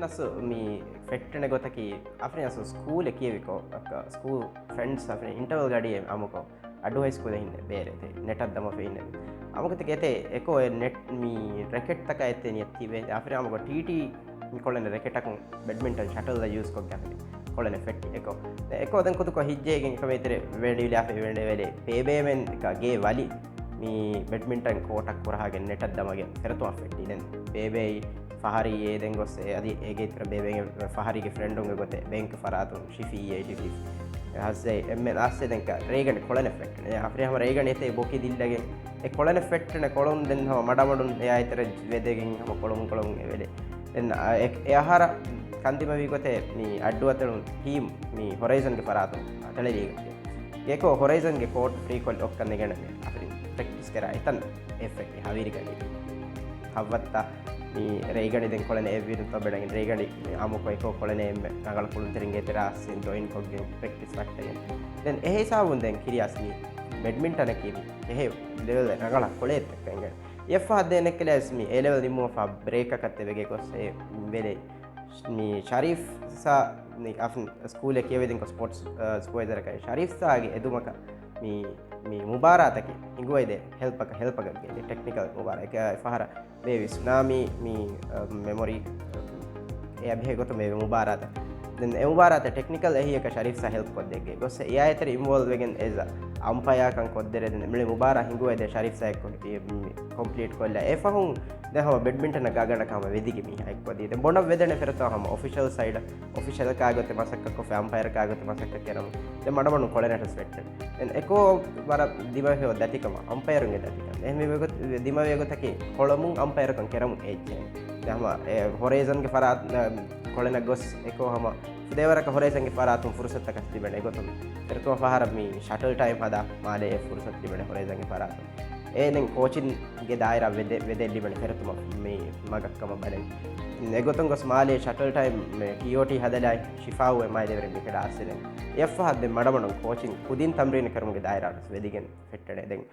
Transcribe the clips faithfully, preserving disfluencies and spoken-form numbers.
އަސް މި ފެއްޓެނެ ގޮތަކީ އަފްރީން އަސް ސްކޫލެ ކިޔެވިކޮށް، ސްކޫލް ފްރެންޑްސް އަފްރީން އިންޓަވަލް ގަޑިއެއް އަމުކޮށް، އައްޑޫ ހައި ސްކޫލެ ހިންނެ ބޭރެތެ ނެޓަށް ދަމަފެ ހިންނެ. އަމުކުތެ ގެތެ އެކޯ ނެޓް މި ރެކެޓްތަކާ އެއްތެ ނިޔަ ތިބެ އަފްރީން އަމުކޮށް ޓީޓީ މި ކޮޅެން ރެކެޓަކުން ބެޑްމިންޓަން ޝަޓަލް އަށް ޔޫސް ކޮށްގެ ކޮޅެން ފެއްޓި އެކޯ. އެކޯ ދެން ކުދުކޮށް ހިއްޖޭގެން އެކަމެ ތެރެ ވެނޑިވިލާފެ ވެނޑެވެލެ ބޭބޭމެން ގޭ ވަލި މި ބެޑްމިންޓަން ކޯޓަށް ކުރަހާގެން ނެޓަށް ދަމަގެން ފެރަތުމަށް ފެއްޓީ. ދެން ބޭބޭ ފަހަރީ އޭ ދެން ގޮސް އަދި އޭގެ ތެރެ ބޭބޭގެ ފަހަރީގެ ފްރެންޑުންގެ ގޮތެ ބޭންކް ފަރާތުން ޝިފީ އޭ ޝިފީ ހަސްސޭ އެންމެ އާސްސޭ ދެން ރޭގަނޑި ކޮޅެނެ ފެއްޓެނެ. އަފްރީން ހަމަ ރޭގަނޑި އެތޭ ބޮކި ދިއްލަގެން އެ ކޮޅެނެ ފެއްޓެނެ ކޮޅުން ދެން ހަމަ މަޑަމަޑުން އެއާއި ތެރެ ވެދެގެން ހަމަ ކޮޅުން ކޮޅުން އެވެލެ. ދެން އެ އަހަރަށް ކަންދިމަވީ ގޮތެ މި އައްޑު އަތޮޅުން ޓީމް މި ހޮރައިޒަންގެ ފަރާތުން އަތޮޅެ ލީގެ އެކޯ ހޮރައިޒަންގެ ކޯޓް ފްރީކޮށް އޮއްކަން ނެގެން މި އަފްރީން ޕްރެކްޓިސް ކެރާ އެތަން އެ ފެއްޓި ހަވީރިގަޑި ހައްވައްތަ މި ރޭގަނޑި ދެން ކޮޅެން އެއްވީނު ތޮބެޑަގެން ރޭގަނޑި އަމުކޮ އެކޯ ކޮޅެނެ އެންމެ ރަނގަޅަ ކުޅުންތެރިންގެ ތެރާސް ޖޮއިން ކޮށްގެން ޕްރެކްޓިސް ވައްޓަގެން. ދެން އެހެ ހިސާބުން ދެން ކިރިޔާސް މި ބެޑްމިންޓަނަކީ މި އެހެ ލެވެލް ރަނގަޅަށް ކޮޅޭތަކަށް އެނގެން. އެއްފަހަށް ދެނެއްކެލައިސް މި އޭ ލެވެލް ނިމުމަށްފަހަށް ބްރޭކަކަށް ތެވެގެ ގޮސް އެ ވެލެ މި ޝަރީފް ސާ މި އަފް ސްކޫލެ ކިޔެވިދިންކޮ ސްޕޯޓްސް ސްކުވެޒަރަކަށް ޝަރީފް ސާގެ އެދުމަކަށް މި މި މުބާރާތަކެއް ހިނގުވައިދޭ ހެލްޕަކަށް ހެލްޕަކަށް ގެންދޭ ޓެކްނިކަލް މުބާރާތް އެފަހަރަށް ބޭވި ސުނާމީ މި މެމޮރީ އެ އަބިހެ ގޮތުން ބޭވި މުބާރާތަށް. ދެން އެ މުބާރާތަށް ޓެކްނިކަލް އެހީއަކަށް ޝަރީފް ސާ ހެލްޕް ކޮށްދެއްގެ ގޮސް އެއާއިތެރެ އިންވޯލްވް ވެގެން އެޒް އަ އަމްޕަޔާ ކަން ކޮށްދެރޭ ދެން މިޅި މުބާރާ ހިނގުވައިދޭ ޝަރީފް ސާ އެއްކޮށް ކޮމްޕްލީޓް ކޮށްލާ އެ ފަހުން ދެން ހަމަ ބެޑްމިންޓަނަށް ގާގަނޑަކަށް ހަމަ ވެދިގެ މީހާ އެއްކޮށްދީ. ދެން ބޮނަށް ވެދެނެ ފެރަތަ ހަމަ އޮފިޝަލް ސައިޑަށް އޮފިޝަލް ކާގޮތެ މަސައްކަތްކޮށްފަ އަމްޕަޔަރ ކާގޮތެ މަސައްކަތް ކެރަމު ދެން މަޑަމަޑުން ކޮޅެނަޓަސް ފެއްޓެން. ދެން އެކޯ ވަރަށް ދިމަވެ ދަތިކަމަށް އަމްޕަޔަރުންގެ ދަތިކަން. އެހެން ދިމަވެ ގޮތަކީ ކޮޅަމުން އަމްޕަޔަރުކަން ކެރަމު އެއްޗެއް. ދެން ހަމަ އެ ހޮރައިޒަންގެ ފަރާތް ކޮޅެނަށް ގޮސް އެކޯ ހަމަ ފުދޭވަރަކަށް ހޮރައިޒަންގެ ފަރާތުން ފުރުސަތަކަށް ލިބެނެ ގޮތުން ފެރަތުމަށް ފަހަރަށް މި ޝަޓަލް ޓައިމް ހަދާ މާލޭ އެ ފުރުސަތު ލިބެނެ ހޮރައިޒަންގެ ފަރާތުން. އޭ ދެން ކޯޗިންގެ ދާއިރާ ވެދެ، ވެދެ ލިބެނެ ފެރަތުމަށް މި މަގަށް ކަމަށް ބަލަން. އެގޮތުން ގޮސް މާލޭ ޝަޓަލް ޓައިމް ޓީއޯޓީ ހަދަލާއި ޝިފާއު އެ މާލޭ ދެވެރިން މިކަޑަ އައްސެލެން. އެއަށްފަހަށް ދެން މަޑަމަޑުން ކޯޗިން ކުދިން ތަމްރީނު ކެރުމުގެ ދާއިރާ ވެސް ވެދިގެން ފެއްޓެނެ. ދެން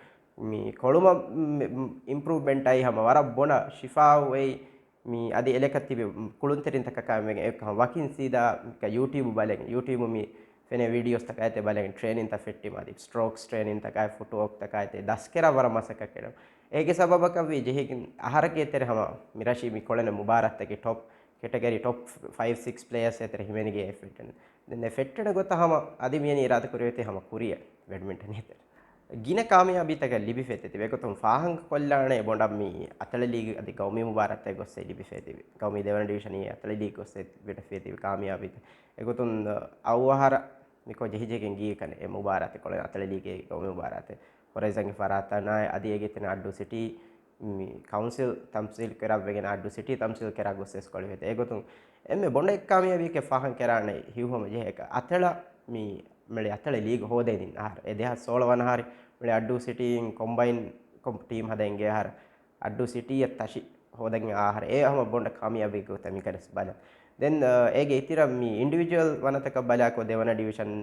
މި ކޮޅުމަށް އިމްޕްރޫވްމަންޓް އައި ހަމަ ވަރަށް ބޮނަ ޝިފާއު އެއީ މި އަދި އެލެކަށް ތިބި ކުޅުންތެރިންތަކަކާ ވަކިން ސީދާ ޔޫޓިއުބު ބަލަން، ޔޫޓިއުބު މި ފެނޭ ވީޑިއޯސްތަކާއިތެ ބަލަން ޓްރޭނިންތައް ފެއްޓި މާދި ސްޓްރޯކްސް ޓްރޭނިންތަކާއި ފުޓްވޯކްތަކާއިތެ ދަސްކެރާ ވަރަށް މަސައްކަތް ކެރަން. އޭގެ ސަބަބަކަށްވީ ޖެހިގެން އަހަރަކީ ތެރެ ހަމަ މިރަށީ މި ކޮޅެން މުބާރާތްތަކީ ޓޮޕް ކެޓަގަރީ ޓޮޕް ފައިވް ސިކްސް ޕްލޭޔާސް އެތެރެ ހިމެނިގެ އެ ފެއްޓެން. ދެން އެ ފެއްޓެން ގޮތަށް ހަމަ އަދި މިޔަނި އިރާދަކުރެވޭތީ ހަމަ ކުރިއަށް ބެޑްމިންޓަން އެތެރެ. ގިނަ ކާމިޔާބީތަކެއް ލިބިފައި ތިބި އެގޮތުން ފާހަގަކޮށްލާނެ ބޮނޑަށް މި އަތޮޅެ ލީގް އަދި ގައުމީ މުބާރާތްތައް ގޮއްސައި ލިބިފައި ތިބި. ގައުމީ ދެވަނަ ޑިވިޝަނީ އަތޮޅެ ލީގް ގޮއްސައި ވެޑިފައި ތިބި ކާމިޔާބީތައް. އެގޮތުން އައު އަހަރަށް މިކޮށް ޖެހިޖެހިގެން ގިޔަކަން އެ މުބާރާތެއް ކޮޅެން އަތޮޅެ ލީގް ގައުމީ މުބާރާތެއް ހޮރައިޒަންގެ ފަރާތަށް އަދި އޭގެ ތެން އައްޑޫ ސިޓީ މި ކައުންސިލް ތަމްސީލް ކެރަށްވެގެން އައްޑޫ ސިޓީ ތަމްސީލް ކެރާ ގޮއްސައި ސްކޮޅި ވެތެ. އެގޮތުން އެންމެ ބޮނޑެއް ކާމިޔާބީކެއް ފާހަން ކެރާނެ ހިއުހަމަ ޖެހޭ އަތޮޅަށް މި މެޅި އަތޮޅެ ލީގް ހޯދައިދިން އަހަރު. އެ ދެހާސް ސޯޅަ ވަނަ ހާރި މެޅި އައްޑޫ ސިޓީއިން ކޮމްބައިން ކޮމް ޓީމް ހަދައިން އަހަރު. އައްޑޫ ސިޓީއަށް ތަށި ހޯދަން އާހަރު އެ ހަމަ ބޮނޑަށް ކާމިޔާބީ ގޮތަށް މިކަނިސް ބަލަން. ދެން، އަ، އޭގެ އިތިރަށް މި އިންޑިވިޖުއަލް ވަނަތަކަށް ބަލާކޮށް ދެވަނަ ޑިވިޝަން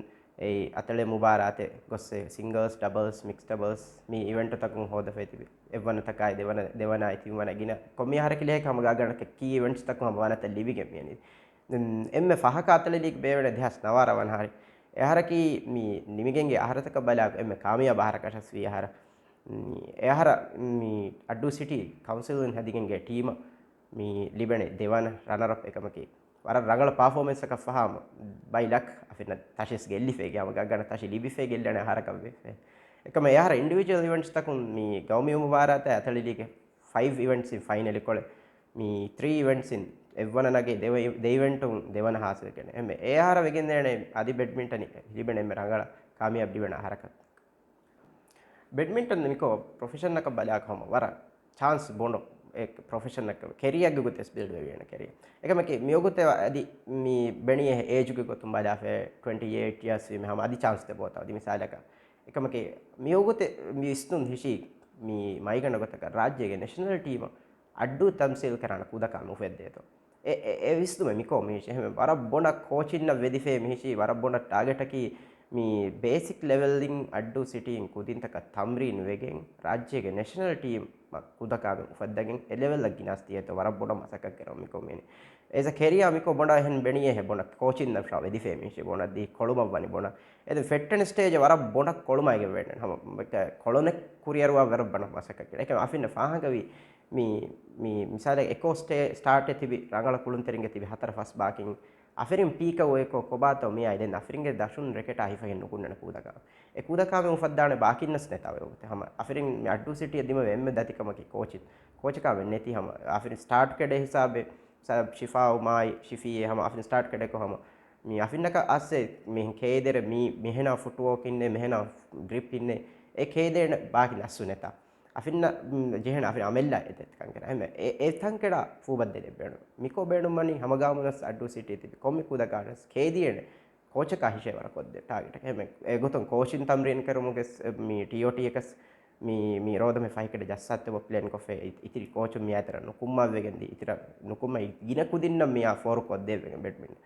އެއީ އަތޮޅެ މުބާރާތެއް ގޮއްސެ ސިންގަލްސް، ޑަބަލްސް، މިކްސް ޑަބަލްސް މި އިވެންޓުތަކުން ހޯދަފައި ތިބި. އެއްވަނަތަކާއި ދެވަނަ، ދެވަނަ ތިންވަނަ ގިނަ ކޮންމެ އަހަރަކި ލެހެކަ ހަމަ ގާގަނޑަކަށް ކީ އިވެންޓްސްތަކުން ހަމަ ވަނަތައް ލިބިގެން މިއަނީ. ދެން އެންމެ ފަހަކަށް އަތޮޅެ ލީގް ބޭވެނެ ދެހާސް ނަވާރަ ވަނަ ހާރި. އެ އަހަރަކީ މި ނިމިގެންގެ އަހަރަތަކަށް ބަލާކޮށް އެންމެ ކާމިޔާބު އަހަރަކަށަސް ވީ އަހަރަ. އެ އަހަރަ މި އައްޑޫ ސިޓީ ކައުންސިލުން ހެދިގެންގެ ޓީމަށް މި ލިބެނެ ދެވަނަ ރަނަރަޕް އެކަމަކީ، ވަރަށް ރަނގަޅަ ޕާފޯމެންސްއަކަށް ފަހާމަ ބައި ލަކް އަފިނަށް ތަށިސް ގެއްލިފައިގެ ހަމަ ގަގަނަ ތަށި ލިބިފައި ގެއްލަނެ އަހަރަކަށް ވެފަ. އެކަމަ އެ އަހަރަ އިންޑިވިޖުއަލް އިވެންޓްސްތަކުން މި ގައުމީ މުބާރާތާ އަތޮޅެ ލީގެ ފައިވް އިވެންޓްސް އިން ފައިނަލި ކޮޅެ މި ތްރީ އިވެންޓްސް އިން އެއްވަނަ ނަގެ ދެވަ، ދެ އިވެންޓުން ދެވަނަ ހާސިލް ކެނެ. އެހެން އެ އަހަރަ ވެގެންދޭނެ އަދި ބެޑްމިންޓަން ލިބެނެ އެންމެ ރަނގަޅަ ކާމިޔާބު ލިބެނެ އަހަރަކަށް. ބެޑްމިންޓަން މިކޯ ޕްރޮފެޝަންއަކަށް ބަލާކަށް ހަމަ ވަރަށް ޗާންސް ބޮޑު ކެރިއަރގެ ގޮތެއް ބިލްޑް ވެވޭނެ ކެރިއަރ. އެކަމަކީ މިވަގުތެ އަދި މި ބެނިޔެ އޭޖުގެ ގޮތުން ބަލާފަ ޓްވެންޓީ އެއިޓް ޔާސް ވީމެ ހަމަ އަދި ޗާންސް ދެބޯތަ އަދި މިސާލަކަށް. އެކަމަކީ މިވަގުތެ މި ވިސްނުން ހިށީ މި މައިގަނޑު ގޮތަކަށް ރާއްޖޭގެ ނެޝަނަލް ޓީމަށް އައްޑޫ ތަމްސީލް ކަރާނަ ކުދަކާ ނުފެއްދޭތޯ. އެ، އެ، އެ ވިސްނުމެއް މިކޯ މި ހިށީ އެހެން ވަރަށް ބޮޑަށް ކޯޗިންނަށް ވެދިފޭ މި ހިށީ ވަރަށް ބޮޑަށް ޓާގެޓަކީ މި ބޭސިކް ލެވެލްއިން އައްޑޫ ސިޓީއިން ކުދިންތަކަށް ތަމްރީން ވެގެން، ރާއްޖޭގެ ނެޝަނަލް ޓީމް ކުދަކާމެ އުފައްދަގެން އެ ލެވެލްއަށް ގިނަސް ދިޔަތޯ ވަރަށް ބޮޑަށް މަސައްކަތް ކެރަމު މިކޮމިނި. އޭޒަ ކެރިއާ މިކޮ ބޮނޑަށް އެހެން ބެނިޔޭ ހެ ބޮނޑަށް ކޯޗިން ނަށާ ވެދިފޭ މީށި ބޮނޑަށް ދީ ކޮޅުމަށް ވަނި ބޮނޑަށް. އެދެން ފެއްޓެން ސްޓޭޖަށް ވަރަށް ބޮނޑަށް ކޮޅުމައިގެން ވެންނެން ހަމަ ކޮޅުނެއް ކުރިއަރުވާ ވަރަށް ބޮނޑަށް މަސައްކަތް ކެރެ. އެކަމް އަފިންނަ ފާހަގަވި މި، މި މިސާލެއް އެކޯ ސްޓޭ، ސްޓާޓެ ތިބި ރަނގަޅަ ކުޅުންތެރިންގެ ތިބި ހަތަރަ ފަސް ބާކިން އަފިރިން ޕީކަށް އޮއެކޯ ކޮބާތޯ މިއާ ދެން އަފިރިންގެ ދަށުން ރެކެޓާ ހިފަގެން ނުކުންނަނެ ކޫދަކާ. އެ ކޫދަކާމެ އުފައްދާނެ ބާކިންނަސް ނެތާ އޮތް ހަމަ އަފިރިން މި އައްޑޫ ސިޓީއަށް ދިމަވެ އެންމެ ދަތިކަމަކީ ކޯޗިން. ކޯޗަކާމެ ނެތި ހަމަ އަފިރިން ސްޓާޓް ކެޑޭ ހިސާބެ ސަ-، ޝިފާއު މާއި ޝިފީއެ ހަމަ އަފިން ސްޓާޓް ކެޑޭކޮ ހަމަ މި އަފިންނަކަށް އައްސެ މިހެން ކޭދެރެ މީ މިހެނާ ފުޓްވޯކް އިންނެ މިހެނާ ގްރިޕް އިންނެ އެ ކޭދޭނެ ބާކި ނަސްސު ނެތާ. އަފިންނަ، މް، ޖެހޭނެ އަފިން އަމެއްލާ އެތައް ކަންކަރ. އެހެން އެ، އެ ތަންކެޑާ ފޫބައްދެ ދެއްވޭނު. މިކޯ ބޭނުން ވަނީ ހަމަގާމުނަސް އައްޑޫ ސިޓީ ތިބި ކޮންމެ ކުދަކާނަސް ކޭދިޔޭނެ ކޯޗަކާ ހިށޭ ވަރަށް ކޮށްދޭ ޓާގެޓަކަށް. އެހެން އެގޮތުން ކޯޗިން ތަމްރީން ކެރުމުގެ ސް-، މި ޓީއޯޓީއަކަސް މި، މި ރޯދަމެ ފަހިކެޑެ ޖައްސާތެވޮ ޕްލޭން ކޮށްފަ އި-، އިތިރި ކޯޗުން މިއާތެރަ ނުކުމްމާ ވެގެން ދީ އިތިރަ ނުކުމްމަ ގިނަ ކުދިންނަށް މިއާ ފޯރު ކޮށްދޭ ވެގެން ބެޑްމިންޓަން.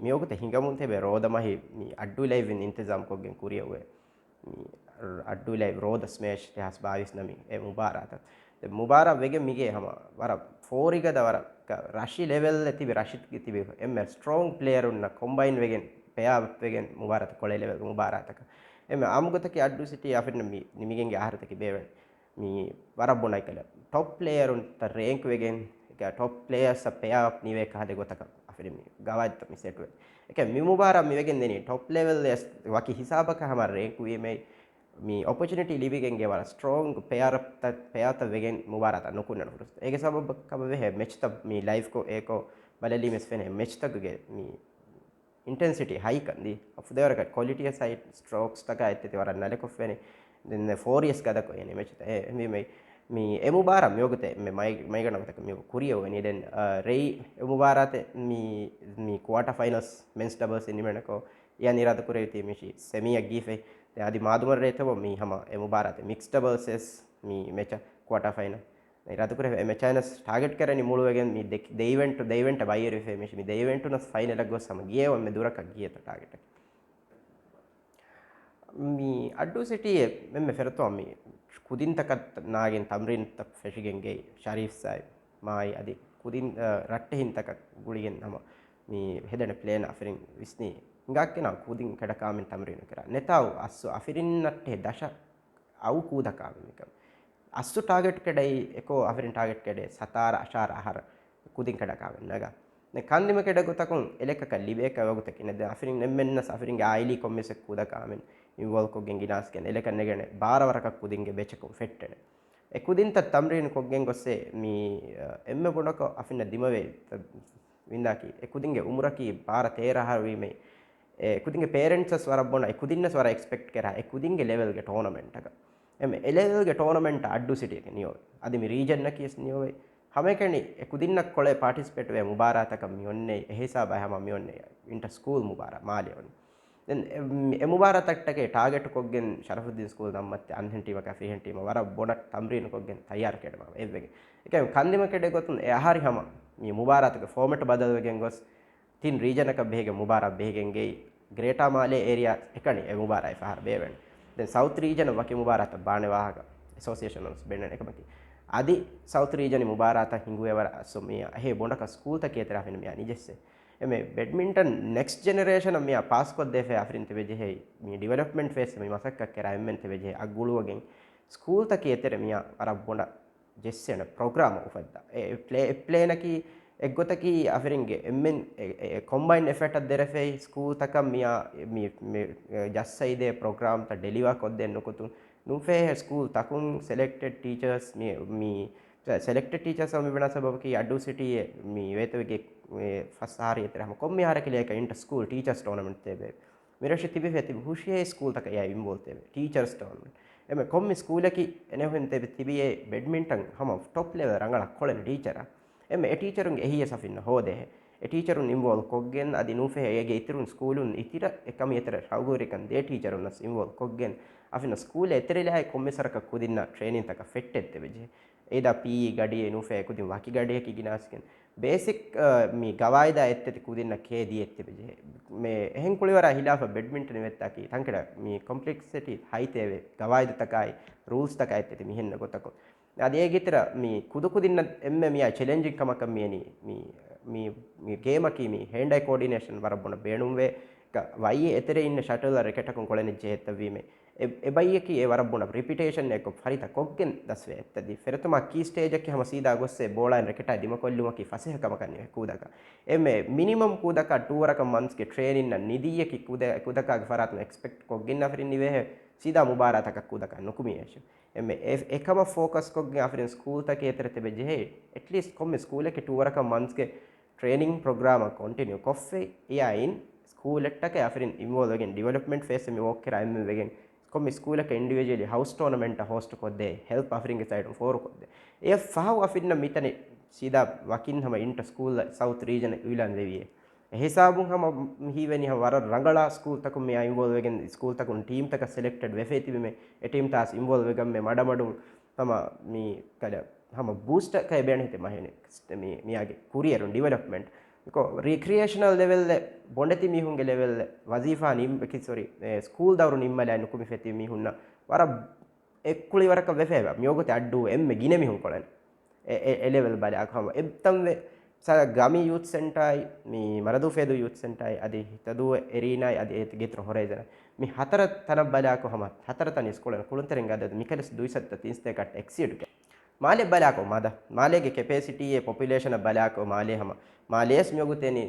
މިވަގުތެ ހިނގަމުން ތެބެ ރޯދަ މަހި މި އައްޑޫ ލައިވް އިންތިޒާމް ކޮށްގެން ކުރިއަށް އޮވޭ. މި އައްޑޫ ލައިވް ރޯދަ ސްމޭޝް ދެހާސް ބާވީސް ނަމި އެ މުބާރާތަށް. ދެ މުބާރާ ވެގެން މިގޭ ހަމަ ވަރަށް ފޯރިގަދަ ވަރަށް ރަށި ލެވެލް ތިބި ރަށި ތިބި އެންމެ ސްޓްރޯން ޕްލޭޔަރުންނަށް ކޮމްބައިން ވެގެން ޕެއާ ވެގެން މުބާރާތަށް ކޮޅޭ ލެވެލް މުބާރާތަކަށް. އެންމެ އާމުގޮތަކީ އައްޑޫ ސިޓީ އަފިން މި ނިމިގެންގެ އަހަރުތަކި ބޭވެން. މި ވަރަށް ބޮނޑައިކަލަ ޓޮޕް ޕްލޭޔަރުންތައް ރޭންކް ވެގެން، އެކަ ޓޮޕް ޕްލޭޔަރސް ޕެއާ ނީވޭ ކަހަލެ ގޮތަކަށް އަފިރި މި ގަވާއިދުތައް މި ސެޓްވެ. އެކަ މި މުބާރާ މި ވެގެން ދެނީ ޓޮޕް ލެވެލް ވަކި ހިސާބަކަށް ހަމަ ރޭންކް ވީމެ މި އޮޕޮޗުނިޓީ ލިބިގެންގެ ވަރަށް ސްޓްރޯންގް ޕެއާ ތައް، ޕެއާތައް ވެގެން މުބާރާތައް ނުކުންނަން ފުރުސަތު. އޭގެ ސަބަބަކަށް ވެހޭ މެޗްތައް މި ލައިވްކޮށް އޭކޯ ބަލަލީމެސް ފެނޭ މެޗްތަކުގެ މި އިންޓެންސިޓީ ހައިކަން ދީ. ފުދޭވަރަކަށް ކޮލިޓީއަށް ސައި ސްޓްރޯކްސްތަކާ އެއްތެތި ވަރަށް ނަލަކޮށްފެނި. ދެން ފޯރިއަސް ގަދަކޮށް އެނި މެޗްތައް. އެ، މި، މި، މި، އެ މުބާރާ މިވަގުތެ މެ މައި، މައިގަނޑު ގޮތަކަށް މި ކުރިއަށް ވެނީ. ދެން، އަ، ރެއި އެ މުބާރާތެ މި، މި ކުއާޓަ ފައިނަލްސް މެންސް ޑަބަލްސް އިން ނިމެނަކޯ އެ އަނި އިރާދަ ކުރެވިތީ މިޝި ސެމީއަށް ގީފެ. ދެން އަދި މާދުމަށް ރޭތަވަ މި ހަމަ އެ މުބާރާތެ މިކްސް ޑަބަލްސް އެސް މި މެޗަށް ކުއާޓަ ފައިނަލް. އިރާދަކުރެ އެ މެޗާއިނަސް ޓާގެޓް ކެރަނި މުޅުވެގެން މި ދެ، ދެ އިވެންޓު، ދެ އިވެންޓަށް ބައިވެރިވެފައި މި، މި ދެ އިވެންޓުނަސް ފައިނަލަށް ގޮސް ހަމަ ގިޔައެވެ. އެންމެ ދުރަކަށް ގިޔަތޯ ޓާގެޓަކީ. މި އައްޑޫ ސިޓީއެ އެންމެ ފެރަތޯ މި ކުދިންތަކަށް ނާގެން ތަމްރީންތައް ފެށިގެން ގެ ޝަރީފް ސާއި މާއި އަދި ކުދިން، އަ، ރައްޓެހިންތަކަށް ގުޅިގެން ހަމަ މި ހެދެނެ ޕްލޭން އަފިރިން ވިސްނީ. ހިނގާކެނާ ކުދިން ކެޑަކާމެން ތަމްރީނު ކެރާ. ނެތާއު އައްސު އަފިރިންނަށްޓެހި ދަށަށް އައު ކޫދަކާމެ މިކަން. އައްސު ޓާގެޓް ކެޑައި އެކޯ އަފިރިން ޓާގެޓް ކެޑޭ ސަތާރަ އަށާރަ އަހަރަ ކުދިން ކެޑަކާމެން ނަގާ. ދެން ކަންދިމަ ކެޑެ ގޮތަކުން އެލެކަކަށް ލިބޭކަށް ވަގުތަކީ ނެ. ދެން އަފިރިން އެންމެންނަސް އަފިރިންގެ އާއިލީ ކޮންމެސް ކޫދަކާމެން އިންވޯލް ކޮށްގެން ގިނާސްގެން އެލެކަށް ނެގެނެ ބާރަ ވަރަކަށް ކުދިންގެ ބެޗަކުން ފެއްޓެނެ. އެ ކުދިންތައް ތަމްރީން ކޮށްގެން ގޮއްސޭ މި، އަ، އެންމެ ބޮޑަކޮށް އަފިންނަށް ދިމަވޭ ވިންދާކީ، އެ ކުދިންގެ އުމުރަކީ ބާރަ ތޭރަ އަހަރު ވީމެ، އެ ކުދިންގެ ޕޭރެންޓްސް ވަރަށް ބޮނޑ، އެ ކުދިންނަސް ވަރަށް އެކްސްޕެކްޓް ކެރާ، އެ ކުދިންގެ ލެވެލްގެ ޓޯނަމެންޓަކަށް. އެމެ އެ ލެވެލްގެ ޓޯނަމެންޓަށް އައްޑޫ ސިޓީއަކަށް ނިޔޯވެ. އަދި މި ރީޖަންއަކީ ވެސް ނިޔޯވެ. ހަމައެކަނި އެ ކުދިންނަށް ކޮޅެ ޕާޓިސިޕޭޓް ވޭ މުބާރާތަކަށް މި އޮންނެ، އެ ހިސާބަށް ހަމަ މި އޮންނެ އިންޓަ ސްކޫލް މުބާރާ މާލެ އޮން. ދެން އެ، އެ މުބާރާތަކްޓަކެ ޓާގެޓް ކޮށްގެން ޝަރަފުއްދީން ސްކޫލް ނަންމައްތެ އަންހެން ޓީމަކާ ފިރިހެން ޓީމަށް ވަރަށް ބޮޑަށް ތަމްރީނު ކޮށްގެން ތައްޔާރު ކެޑެމާ އެއްވެގެ. އެކަމް ކަންދިމަ ކެޑެ ގޮތުން އެ އަހަރި ހަމަ މި މުބާރާތުގެ ފޯމެޓް ބަދަލުވެގެން ގޮސް، ތިން ރީޖަނަކަށް ބެހިގެން މުބާރާ ބެހިގެން ގެއި، ގްރޭޓާ މާލޭ އޭރިއާ އެކަނި އެ މުބާރާ އެ ފަހަރު ބޭވެން. ދެން ސައުތް ރީޖަނަށް ވަކި މުބާރާތައް ބާނެ ވާހަކަ އެސޯސިއޭޝަނުން ބެންނަން އެކަމަކީ. އަދި ސައުތް ރީޖަނި މުބާރާތަށް ހިނގުވޭވަރަށް އަސްސު މިޔާ އެހޭ ބޮނޑަކަށް ސްކޫލްތަކޭ ތެރާފިން މިޔާ ނިޖެއްސެ. އެމެ ބެޑްމިންޓަން ނެކްސްޓް ޖެނެރޭޝަނަށް މިޔާ ޕާސް ކޮށްދޭފައި އަފިރިން ތެބެޖެހޭ މި ޑިވެލޮޕްމަންޓް ފޭސް މި މަސައްކަތް ކެރާ އެންމެން ތެބެޖެހޭ އަގުޅުވަގެން ސްކޫލްތަކޭ ތެރެ މިޔާ ވަރަށް ބޮނޑަށް ޖެއްސޭނެ ޕްރޮގްރާމް އުފައްދާ. އެ، އެ ޕްލޭ، އެ ޕްލޭނަކީ އެއްގޮތަކީ އަފިރިންގެ އެންމެން އެ، އެ، އެ ކޮމްބައިން އެފަޓް އަށް ދެރަފައި ސްކޫލް ތަކަށް މިޔާ މި، މި، އެ، ޖައްސައިދޭ ޕްރޮގްރާމްތައް ޑެލިވާ ކޮށްދޭން ނުކުތުން ނުފޭހެ ސްކޫލް ތަކުން ސެލެކްޓެޑް ޓީޗާސް މި، މި، ސެ، ސެލެކްޓެޑް ޓީޗާސް މި ބުނާ ސަބަބަކީ އައްޑޫ ސިޓީއެ މި ވޭތުވެގެ، އެ، ފަސް އަހަރި އެތެރެ ހަމަ ކޮންމެ އަހަރަކި ލޭކަ އިންޓަ ސްކޫލް ޓީޗާސް ޓޯނަމެންޓް ތޭބެ. މިރަށި ތިބިފައި ތިބި ހުށިހޭ ސްކޫލްތަކަށް އެއާ އިންވޯލްވް ތެވެ. ޓީޗާސް ޓޯނަމެންޓް. އެމެ ކޮންމެ ސްކޫލަކީ އެނެހުން ތެބެ ތިބިޔޭ ބެޑްމިންޓަން ހަމަ ޓޮޕް ލެވެލް ރަނގަޅަށް ކޮޅެން ޓީޗަރ. އެމެ އެ ޓީޗަރުންގެ އެހީއަސް އަފިންނަ ހޯދޭ. އެ ޓީޗަރުން އިންވޯލްވް ކޮށްގެން އަދި ނޫފެހޭ އޭގެ އިތުރުން ސްކޫލުން އިތިރަ އެކަމި އެތެރެ ޝައުގުވެރިކަން ދޭ ޓީޗަރުންނަސް އިންވޯލްވް ކޮށްގެން އަފިންނަ ސްކޫލް އެތެރެލާއި ކޮންމެ ސަރަކަށް ކުދިންނަށް ޓްރޭނިންތަކަށް ފެއްޓެއް ތެވެޖެ. އެދާ ޕީ ގަޑިއެއް ނޫފޭ ކުދިން ވަކި ގަޑިއަކީ ގިނާސްގެން. ބޭސިކް، އަ، މި ގަވާއިދާ އެއްތަތި ކުދިންނަށް ކޭ ދިޔައެއް ތިބެޖެހޭ. މި އެހެން ކުޅިވަރާ ހިލާފަށް ބެޑްމިންޓަން ވެއްތާކީ ތަންކަޑަ މި ކޮމްޕްލެކްސިޓީ ހައިތޭވެ ގަވާއިދުތަކާއި ރޫލްސްތަކާ އެއްތަތި މިހެން ގޮތަކުން. އަދި އޭގެ ތެރޭ މި ކުދު ކުދިންނަށް އެންމެ މިއާ ޗެލެންޖިން ކަމަކަށް މިއެނީ މި، މި، މި ގޭމަކީ މި ހޭންޑް އައި ކޯޑިނޭޝަން ވަރަށް ބޮޑަށް ބޭނުންވޭ. ވައި އެތެރެ އިންނަ ޝަޓަލް ރެކެޓަކުން ކޮޅެން ޖެހޭ އެއްތައްވީމޭ. އެ، އެ ބައްޔަކީ އެ ވަރަށް ބޮޑަށް ރިޕިޓޭޝަން އެއްކޮށް ފަރިތަ ކޮށްގެން ދަސްވޭ އެއްތައް ދީ. ފެރަތަމާ ކީ ސްޓޭޖަކީ ހަމަ ސީދާ ގޮއްސޭ ބޯޅައިން ރެކެޓާ ދިމަކޮށްލުމަކީ ފަސޭހަ ކަމަކަށް ނިވޭ ކޫދަކަށް. އެންމެ މިނިމަމް ކޫދަކަށް ޓޫ ވަރަކަށް މަންތްސްގެ ޓްރޭނިންއަށް ނިދިއްޔަކީ ކުދަ-، ކުދަކާގެ ފަރާތުން އެކްސްޕެކްޓް ކޮށްގެން އަފިރިން ނިވޭހެ ސީދާ މުބާރާތަކަށް ކޫދަކަށް ނުކުމިއޭށެ. އެންމެ އެ-، އެކަމަށް ފޯކަސް ކޮށްގެން އަފިރިން ސްކޫލްތަކެއް އެތެރެ ތެބެ ޖެހޭ. އެޓްލީސްޓް ކޮންމެ ސްކޫލެކެ ޓޫ ވަރަކަށް މަންތްސްގެ ޓްރޭނިން ޕްރޮގްރާމަށް ކޮންޓިނިއު ކޮށްފައި އެއާއިން ސްކޫލް އެއްޓަކަށް އަފިރިން އިންވޯލްވް ވެގެން ޑިވެލޮޕްމަންޓް ފޭސް މި ވޯކް ކެރާ އެންމެ ވެގެން ކޮންމެ ސްކޫލަކަށް އިންޑިވިޖުއަލީ ހައުސް ޓޯނަމެންޓް ހޯސްޓް ކޮށްދޭ ހެލްޕް އަފިރިންގެ ސައިޑުން ފޯރު ކޮށްދޭ. އެ ފަހު އަފިންނަށް މިތަނި ސީދާ ވަކިން ހަމަ އިންޓަ ސްކޫލް ސައުތް ރީޖަން އިއުލާން ވެވިއޭ. އެ ހިސާބުން ހަމަ ހީވެނީ ހަމަ ވަރަށް ރަނގަޅާ ސްކޫލްތަކުން މިއާ އިންވޯލްވް ވެގެން ސްކޫލްތަކުން ޓީމްތަކަށް ސެލެކްޓެޑް ވެފައި ތިބެމެ. އެ ޓީމް ތާސް އިންވޯލްވް ވެގަންމެ މަޑަމަޑުން ހަމަ މި ކަލަ ހަމަ ބޫސްޓަކައި ބޭނުން ހިތެއް މަހެނެ މި، މިއާގެ ކުރިއެރުން ޑިވެލޮޕްމަންޓް. ރިކްރިއޭޝަނަލް ލެވެލްއެއް، ބޮނޑެތި މީހުންގެ ލެވެލްއެއް، ވަޒީފާ ނިން-، ކި-، ސޮރީ، އެ، ސްކޫލް ދައުރު ނިންމަލާ ނުކުމި ފެތި މީހުންނަށް ވަރަށް އެއްކުޅިވަރަކަށް ވެފައިވާ. މިވަގުތެ އައްޑޫ އެންމެ ގިނަ މީހުން ކޮޅެން އެ، އެ، އެ ލެވެލް ބަލާކު ހަމަ އެއްތަންވެ ސަ-، ގަމީ ޔޫތް ސެންޓާއި، މި މަރަދޫފޭދޫ ޔޫތް ސެންޓާއި، އަދި ހިތަދޫ އެރީނާއި، އަދި އޭތި ގެތުރު ހޮރައިޒަން. މި ހަތަރަ ތަނަށް ބަލާކު ހަމަ ހަތަރަ ތަނި ސްކޫލެއް ކުޅުންތެރިން ގަދަ މިކަލެސް ދުއިސައްތަ ތިންސަތޭކަ އެކްސީޑް ކެ. މާލެ ބަލާކު މަދަ، މާލޭގެ ކެޕޭސިޓީއެއް ޕޮޕިއުލޭޝަނަށް ބަލާކު މާލޭ ހަމަ، މާލޭސް މިވަގުތެނި